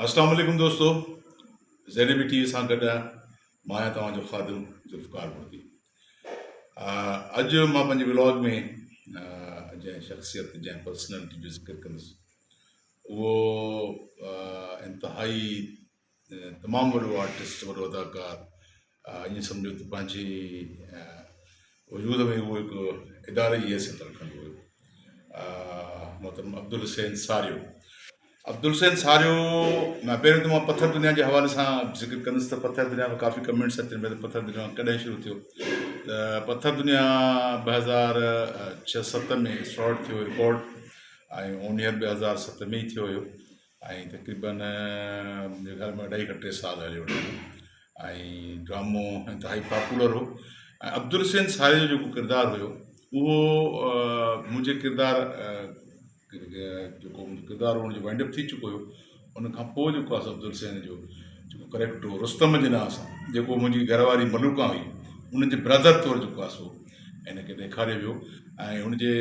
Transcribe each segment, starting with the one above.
اسلام عليڪم دوستو زيڊ بي ٽي وي سان گڏ مان آهيان توهان جو خادم ذوالفقار ڀرتي اڄ مان پنهنجي ولاگ ۾ جنهن شخصيت جنهن پرسنالٽي جو ذڪر ڪندس اهو انتهائي تمام وڏو آرٽسٽ وڏو اداڪار ائين سمجهو ته پنهنجي وجود ۾ اهو هڪ اداري جي حيثيت رکندو هيو محترم عبدالحسين ساريو عبدالحسين ساريو مان پهريون ته مان پٿر دنيا جي حوالي سان ذڪر ڪندس ته پٿر دنيا ۾ ڪافي ڪمينٽس اچن پيا ته پٿر دنيا ڪڏهن شروع ٿيو ته پٿر دنيا 2006 7 ۾ اسٽارٽ ٿيو رڪارڊ ۽ اونيئر 2007 ۾ ئي ٿيو هيو ۽ تقريبن منهنجي خيال ۾ اڍائي کان ٽي سال هليو ۽ ڊرامو انتهائي پاپولر هو ۽ عبدالحسين ساريو جو جيڪو ڪردار هيو اهو منهنجي ڪردار جيڪو منهنجو ڪردار هو ان جو وائنڊ اپ ٿي چڪو هيو ان کان پوء جيڪو آهي سو عبدالحسين جو جيڪو ڪريڪٽر هو رستم جي نانء سان جيڪو منهنجي گهر واري ملوڪا هئي ان جي برادر طور جيڪو آهي سو ان کي ڏيکاريو ويو ۽ ان جي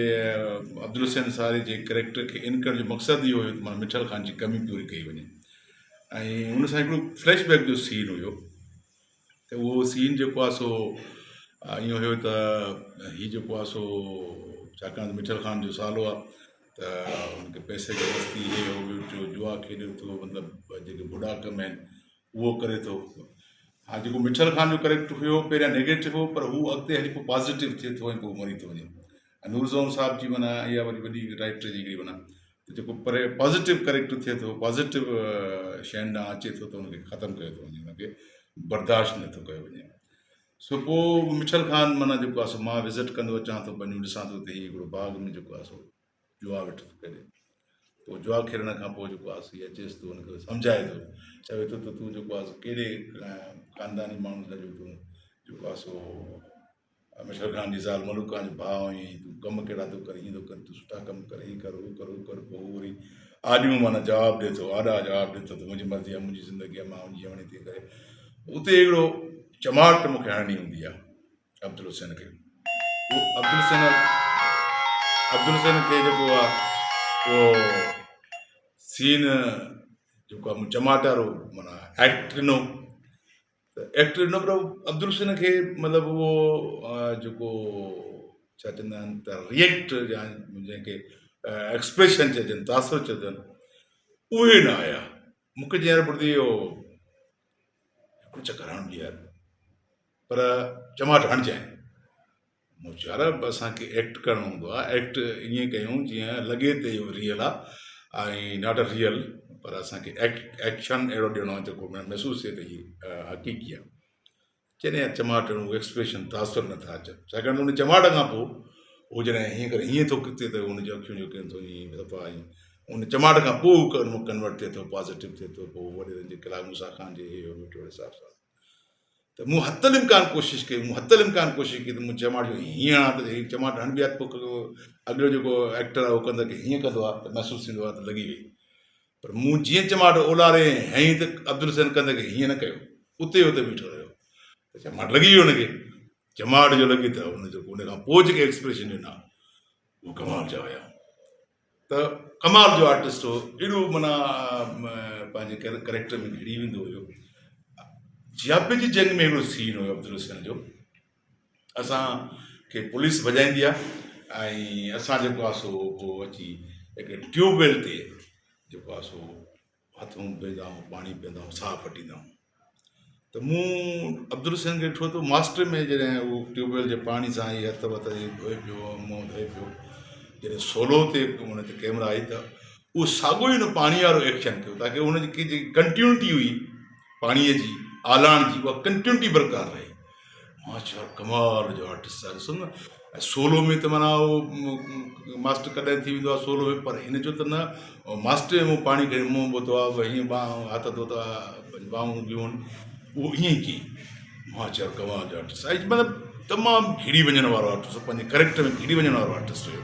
عبدالحسين ساري جي ڪريڪٽر کي ان ڪرڻ جو مقصد اهو هيو ته مانا مٺل خان جي ڪمي پوري ڪئي وڃي ۽ ان سان هڪڙو فليش بيڪ جو سين هيو ته اهو سين جيڪو آهي سو ائين هيو ته هي جيڪو آهي سو ڇاڪاڻ ته مٺل خان جو سالو آهي ته هن کي پئسي جي مستي هي هو ٻيو ٽيو جوا کيڏي ٿو مطلب جيڪي بڏا ڪم آهن اهو ڪري ٿو ها جيڪو مٺل خان جو ڪريڪٽر هيو پهريان نيگيٽو هو پر هو اڳتي هلي پوء پازيٽو ٿئي ٿو ۽ پوء مري ٿو وڃي ۽ نور زمان صاحب جي معنيٰ اها وري وڏي رائٽر جي هڪڙي معنيٰ ته جيڪو پري پازيٽو ڪريڪٽر ٿئي ٿو پازيٽو شين ڏانهن اچي ٿو ته ان کي ختم ڪيو ٿو وڃي ان کي برداشت نٿو ڪيو وڃي سو پوء مٺل خان معنيٰ جيڪو آهي سو مان وزٽ ڪندو اچان ٿو پنهنجو ڏسان ٿو ته هي هڪڙو باغ ۾ جيڪو آهي سو جوا ويٺو ٿو کيڏي پوء جوا کيڏڻ کان پوء جيڪو آهي سو هي اچيس ٿو ان کي سمجهائي ٿو چوي ٿو ته تون جيڪو آهي سو ڪهڙي خانداني ماڻهو سان جو تون جيڪو آهي سو مشعل خان جي زال ملوڪ خان جو ڀاء آهين تون ڪم ڪهڙا ٿو ڪرين ائين ٿو ڪرين تون سٺا ڪم ڪر هي ڪر هو ڪر هو ڪر پوء هو وري آڏيون معنيٰ جواب ڏئي ٿو آڏا جواب ڏئي ٿو ته منهنجي مرضي آهي منهنجي زندگي آهي مان جيئن وڻي تيئن ڪري اتي هڪڙو چماٽ مون کي هڻڻي هوندي آهي عبدالحسين کي اهو عبدالحسين عبدالحسين کي جيڪو آهي اهو سين جيڪو آهي مون چماٽ وارو معنيٰ ايڪٽ ڏنو ته ايڪٽر نه پر عبدالحسين کي مطلب اهو جيڪو ڇا چوندا آهن ته ريئيڪٽ يا جنهن کي ايڪسپريشن چئجن تاثر چئجن اهي نه آيا مونکي جيئن يار پڙدي اهو هڪڙو چڪر هڻ ڏي يار پر چماٽ هڻجانء مون چيو يار اسان کي ايڪٽ ڪرڻو هوندو آهي ايڪٽ ائين ڪيون جيئن لڳي ته اهو ريئل آهي ۽ not real پر اسان کي ايڪشن اهڙو ڏيڻو آهي جيڪو محسوس ٿئي ته هي حقيقي آهي چئي يار چماٽ اهڙو ايڪسپريشن تاثر نٿا اچن ڇاڪاڻ ته ان چماٽ کان پوء هو جڏهن هيئن ڪري هيئن ٿو ڪتي ته هن جون اکيون جيڪي ٿو ائين صفا ائين ان چماٽ کان پوء ڪنورٽ ٿئي ٿو پازيٽو ٿئي ٿو پوء وڏيرن جي خلاف موسيٰ خان جي هي هو ٽوڙي حساب سان ته مون حت الامڪان ڪوشش ڪئي مون حت الامڪان ڪوشش ڪئي ته مون چماٽ جو هيئن هڻان ته هي چماٽ هڻبي آهي ته پوء اڳلو جيڪو ايڪٽر آهي اهو ڪندو آهي هيئن ڪندو آهي ته محسوس ٿيندو آهي ته لڳي وئي پر مون جيئن چماٽ اولاري هنئي ته عبدالحسين ڪنڌ کي هيئن نه ڪيو اتي اتي بيٺو رهيو ته چماٽ لڳي وئي هن کي چماٽ جو لڳي ته ان جو ان کان پوء جيڪي ايڪسپريشن ڏنا اهو ڪمال جا هيا ته ڪمال جو آرٽسٽ هو ايڏو معنيٰ پنهنجي ڪريڪٽر ۾ گهڙي ويندو هيو جياپي جي جنگ ۾ هڪڙو سين هيو عبدالحسين جو اسان کي پوليس ڀڄائيندي آهي ۽ اسان جيڪو آهي سو پوء اچي هڪ ٽيوب ويل تي جيڪو آهي سو هٿ منهن ڌوئيندا آهيون پاڻي پيئندا آهيون ساهه پٽيندا آهيون ته مون عبدالحسين کي ڏٺو ته ماسٽر ۾ جڏهن هو ٽيوب ويل جي پاڻي سان هي هٿ وٿ هي ڌوئي پيو منهن ڌوئي پيو جڏهن سولو تي ان تي ڪيمرا آئي ته اهو ساڳو ئي ان پاڻي وارو ايڪشن ڪيو تاڪه ان جي جيڪي ڪنٽينيوٽي هئي پاڻي جي آلاڻ جي اها ڪنٽينيوٽي برقرار رهي مان چيو يار ڪمال جو آرٽسٽ آهي ڏسو نه ۽ سولو ۾ ته معنيٰ اهو ماسٽر ڪڏهن ٿي ويندو آهي سولو ۾ پر هن جو ته نه ماسٽر مون پاڻي کڻي منهن ٻوتو آهي هيئن ٻانهن هٿ ڌوتا ٻانهون ٻيون اهو ائين ئي ڪيئي مان چيو يار ڪمال جو آرٽسٽ آهي مطلب تمام گهڙي وڃڻ وارو آرٽسٽ هو پنهنجي ڪريڪٽر ۾ گهڙي وڃڻ وارو آرٽسٽ هيو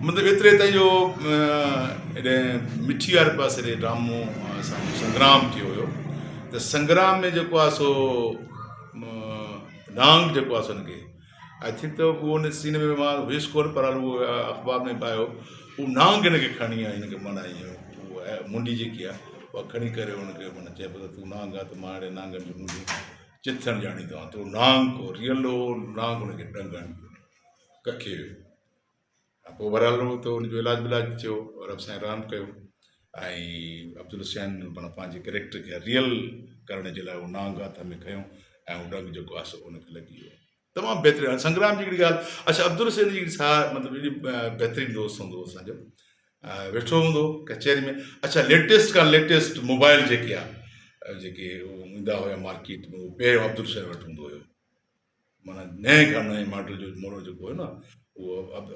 مطلب ايتري تائين جو هيڏي مٺي واري پاسي ڏي ڊرامو اسانجو سنگرام ٿيو هيو ته سنگرام ۾ جيڪو آهي سو نانگ جيڪو آهي سو هن کي I think ته اهو ان سين ۾ مان هيس ڪونه پر اهو اخبار ۾ به آيو اهو نانگ هن کي کڻي آيو هن کي معنيٰ ائين منڊي جيڪي آهي اها کڻي ڪري ان کي معنيٰ چئي پيو ته تون نانگ آ ته مان اهڙي نانگن جون منڍيون چٿڻ ڄاڻيندو آهيان ته اهو نانگ ڪو ريئل هو نانگ ان کي ڏنگ هڻي ويو ڪکي ويو پوء بهرحال هو ته ان جو علاج ولاج ٿيو رب سائين رحم ڪيو ۽ عبدالحسين معنيٰ پنهنجي ڪريڪٽر کي ريئل ڪرڻ جي لاء اهو نانگ هٿ ۾ کنيو ۽ اهو ڏنگ جيڪو آهي سو ان کي لڳي ويو تمام بهترين هاڻي سنگرام جي هڪڙي ڳالهه اڇا عبدالحسين جي ڇا مطلب ايڏي بهترين دوست هوندو هو اسانجو ويٺو هوندو ڪچهري ۾ اڇا ليٽيسٽ کان ليٽيسٽ موبائل جيڪي آ جيڪي ايندا هيا مارڪيٽ ۾ اهو پهريون عبدالحسين وٽ هوندو هيو معنيٰ نئين کان نئين ماڊل جو مورو جيڪو هيو نه اهو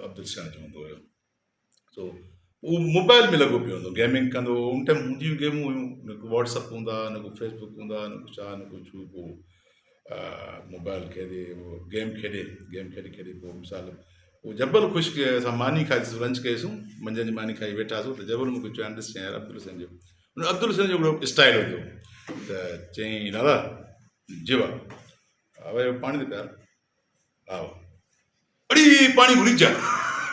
عبدالحسين جو هوندو هيو سو اهو موبائل ۾ لڳو پيو هوندو گيمنگ ڪندو هو ان ٽائيم هونديون گيمون هيون نه ڪو واٽس اپ هوندا نه ڪو فيس بڪ هوندا نه ڪو ڇا نه ڪو ڇو پوء موبائل کيڏي گيم کيڏي گيم کيڏي کيڏي پوء مثال پوء جبل خوش اسان ماني کائي لنچ ڪئيسون منجهند جي ماني کائي ويٺاسون ته جبل مونکي چيو ڏس يار عبدالحسين جو ان عبدالحسين جو هڪڙو اسٽائل هوندو ته چيائين دادا جي با پاڻي ته پيار ها اڙي پاڻي گهري چا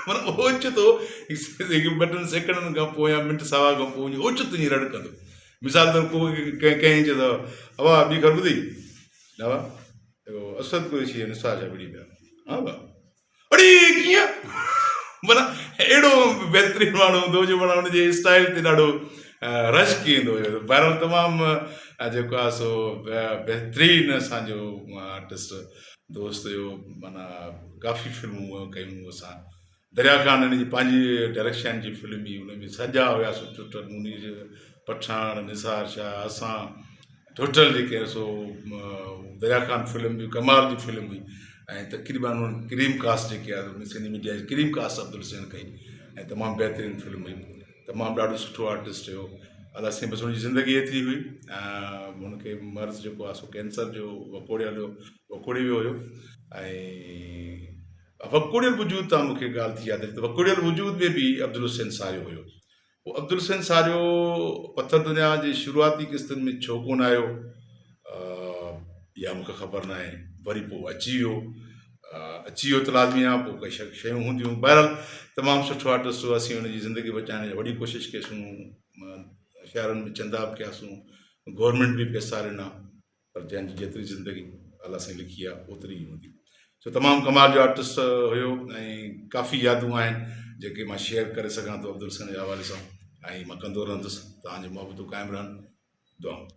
معنيٰ اوچتو هڪ ٻه ٽن سيڪنڊن کان پوء يا منٽ سوا کان پوء اوچتو ائين رڙ ڪندو مثال طور ڪو ڪنهن ڪنهن چيو ته ابا ٻي خبر ٻڌي نه ابا اسد قريشي ۽ نثار شاهه وڙهي پيا ها ابا اڙي ڪيئن معنيٰ اهڙو بهترين ماڻهو هوندو جو معنيٰ ان جي اسٽائل تي ڏاڍو رشڪ ايندو هيو بهرحال تمام جيڪو آهي سو بهترين اسانجو آرٽسٽ دوست هيو معنيٰ ڪافي فلمون ڪيون اسان دريا خان هن جي پنهنجي ڊائريڪشن جي فلم هئي ان ۾ سڄا هياسون ٽوٽل منير پٺاڻ نثار شاهه اسان ٽوٽل جيڪي سو دريا خان فلم به ڪمال جي فلم هئي ۽ تقريبن ان ڪريم ڪاسٽ جيڪي آهي سنڌي ميڊيا جي ڪريم ڪاسٽ عبدالحسين ڪئي ۽ تمام بهترين فلم هئي تمام ڏاڍو سٺو آرٽسٽ هيو الله سائين بس هن جي زندگي ايتري هئي ۽ هن کي مرض جيڪو آهي سو ڪينسر جو وڪوڙيل هيو وڪوڙي ويو هيو ۽ وڪوڙيل وجود تان مونکي ڳالهه ٿي ياد اچي ته وڪوڙيل وجود ۾ به عبدالحسين ساريو هيو پوء عبدالحسين ساريو پٿر دنيا جي شروعاتي قسطن ۾ ڇو ڪونه آيو اها مونکي خبر ناهي وري پوء اچي ويو اچي ويو ته لازمي آهي پوء ڪي شيون هونديون بهرحال تمام سٺو آرٽسٽ هو اسين هن جي زندگي بچائڻ جي وڏي ڪوشش ڪئيسون شهرن ۾ چندا به ڪياسون گورنمينٽ به پئسا ڏنا پر جنهن جي جيتري زندگي الله سائين لکي آ اوتري ئي هوندي سو تمام ڪمال جو آرٽسٽ هيو ۽ ڪافي يادون آهن جيڪي مان شيئر ڪري سگهان ٿو عبدالحسين جي حوالي سان ۽ مان ڪندو رهندس توهان جي محبتون قائم رهن دعائون.